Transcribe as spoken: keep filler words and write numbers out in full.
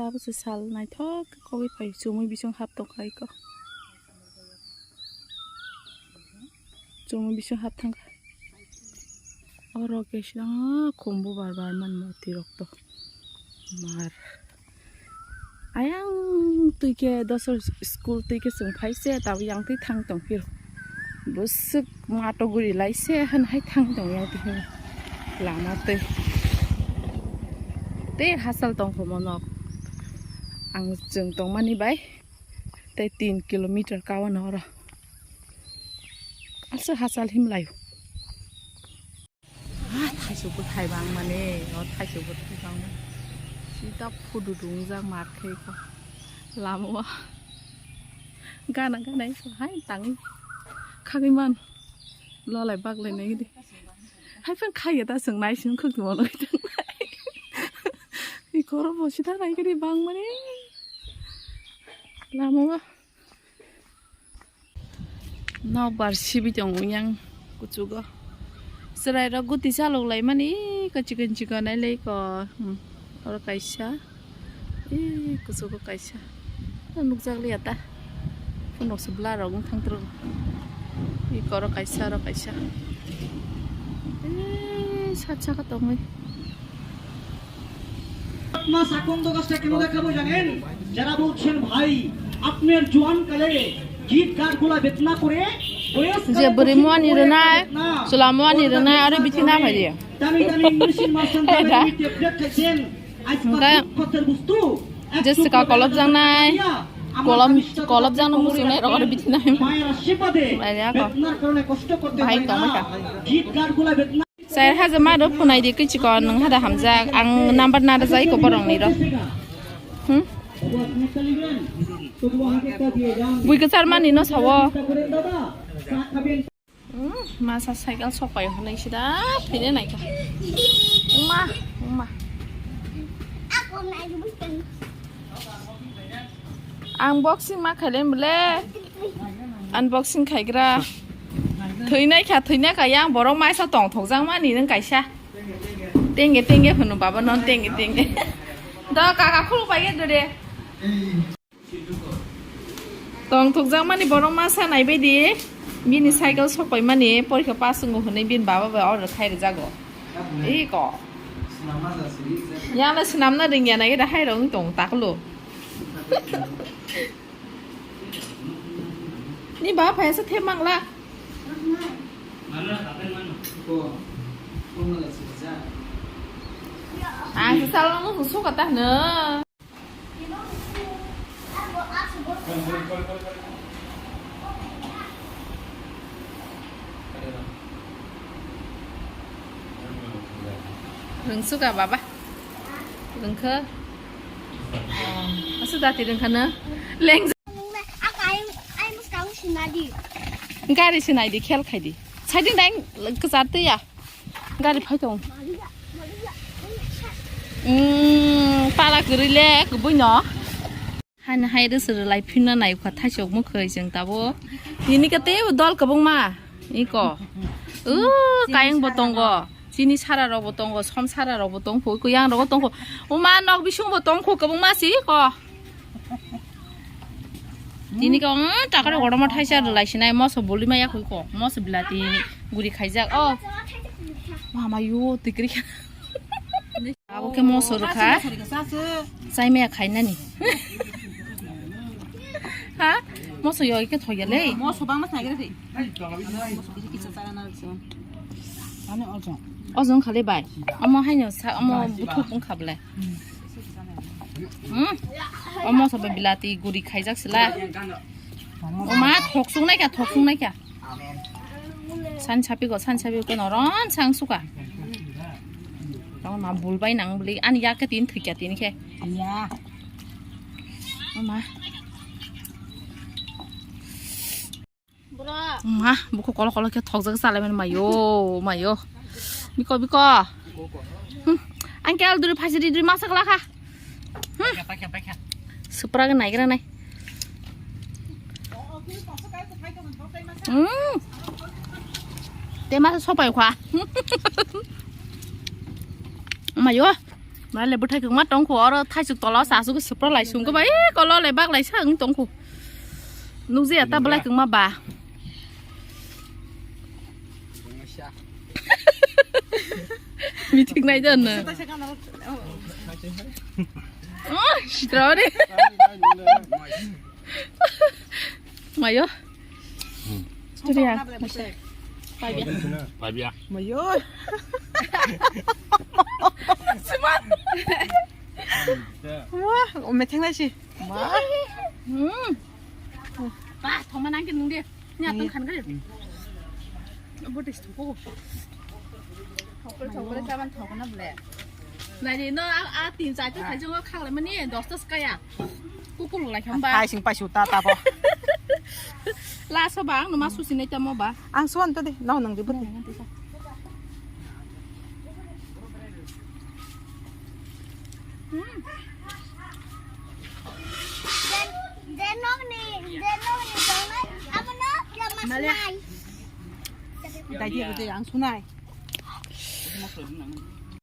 Abo se sal naithok khe kogwi phai chumui bising hap tongkha iko. Chumui bising hap thangkha. Oro khe sida khumbu bar bar man moti rok to mar. Ayang twi khe dosor school twi khe chwng phai se, tabuk yang twi thang tong phiro. Bwswk mato guri lai se hwn hai thang tong yang twi lama twi. Tei hachal tong kho mo nok. Ang chwng tongmani bai tei tin kilometer ka wano oro. Aswk hachal him lai. Ah, thaichuk bwthai bangmani, o thaichuk bwthai bangmani. Sita phudu dungjak mar khe ko. Lama o gana gana hai tangwi khagwi man. Lolai baglai nai gidi. Hai phan khaiya ta chwng nai sing khuk tongma nai tang nai. I koro bo sita nai gidi bangmani. Lama o. Nokbar sibi tongo yang kuchugo. Chwrairok guti chalok laimani iko chikon chikon ailai ko. Hmm. Oro kaisa. Ee, kuchugo kaisa. Nukjak liya ta. Phunukse blur rok wng thang twrwng. Iko oro kaisa, oro kaisa. Ee, sak saka tongwi. अपना साकुंद का स्टेक मजा कब जानेन? जरा बोलছেন ভাই, আপনার জোয়ান কালে গিট গাটগুলা বেদনা করে, বয়স কালে যে বুড়ি মোয়ানি রনায়, চুলা মোয়ানি রনায়, আরো বিথি না পারি। দামি দামি ইংলিশ মাস্টার দামি দামি ট্যাবলেট খাইছেন। আজকে দুঃখের বস্তু, Jessica kolop jangnai, kolom, kolop jangno muchungnai rok aro bithi nai. Maira shipade, bednar karone kosto korte hoy na. Bahai tongmai kha. Git gar gula bedna. Sair haja ma do phunai di kichiko nwng hada hamjak. Ang number na rwjai ko borok ni ro. Hmm? Bui kwchar mani no sawo. Hmm, masa cycle sok pai hwnwi sida thwina naikha. Uma, uma. Ang boxing ma khailai bole. Unboxing khaigra. Thwinai kha, thwina kha yang borok maisa tongthokjak mani nwng kaisa. Tenge tenge hwno baba non tenge tenge. Do kaka khuluk pai ge dore. Tong thukjakmani borok masa naibaidi bini cycle sokpaimani porikha pass wngo hwnwi bini baba bai order khai rwjago. Iko. Yala swnamna ringya nai da hai rong tong taklo. Ni ba phaisa thep mangla. Ang salo no suka ta hwno. Rwngsuka baba. Rwngkha. Asu dati rwngkha na. Leng. Gari sinai di, khel khai di. Saiding dang kwchar twi ya. Gari phai tong. Mm, pala kwrwi le kubui no. Hani hai rwswrwlai phino nai kha thaisok mwkhwi chwng tabuk. Tini khe teibo dol kwbangma. Iko. O, kayang bo tongo. Chini sara rok bo tongo, som sara rok bo tongkho, iko yang rok bo tongkho. Uma nok bising bo tongkho kwbangma si iko. Tini khe, mm, takare goroma thaisa rwlai sinai moso boli maya kho iko. Moso bilati guri khaijak. Oh. Mama yo tikri. Abo khe moso rwkha. Chaimaya khainani. Ha? Moso yoi khe thoya le. Moso bangma khnai gre. Moso kisa kisa chara na rwkse. Ani ojo. Ojo khale bai. Omo haino sa omo buthuk wngkha bwle. Hmm? Omo sobo bilati guri khaijak sila. Oma thoksung naikha, thoksung naikha. San sapi go, san sapi go noron sang suka. Tong ma bul bai nang buli ani yak ke tin thikya tin khe. Ya. Oma. Ma, buku kolo kolo khe thokjak chalai mani mayo, mayo. Biko, biko. Hmm. Uncle, duri phaisi di, duri masa kala kha. Hmm. Supra ga nai gra nai. Hmm. Te masa sopai kha. Mayo. Nale bwthai kwngma tongkho, oro thaisuk tola o se aswk swpra lai sungkhe ba, ee, kolo le bak lai sa wng tongkho. Nukjaya ta belai kwngma ba. Meeting nai jan na. Oh, sitra ni. Mayo. Sutria. Pabia. Pabia. Mayo. Wah, ome thenglai si. Wah. Hmm. Ba, thoma nang ke nung de. Ni atong khan kare. Bo tes thoko. Thokre thokre chaban thokna bole. Nai de no a, a tin char ta thai jongo khagla mani dos ta skaya. Kukul lai khamba. Hai sing pasu ta ta po. La so ba ang no ma susi nai tamo ba. Ang suan to de. No nang de bun. Hmm. Den, den nok ni, den nok ni tongnai, amo no ya mas Male. Nai. Dai di, dai, ang sunai.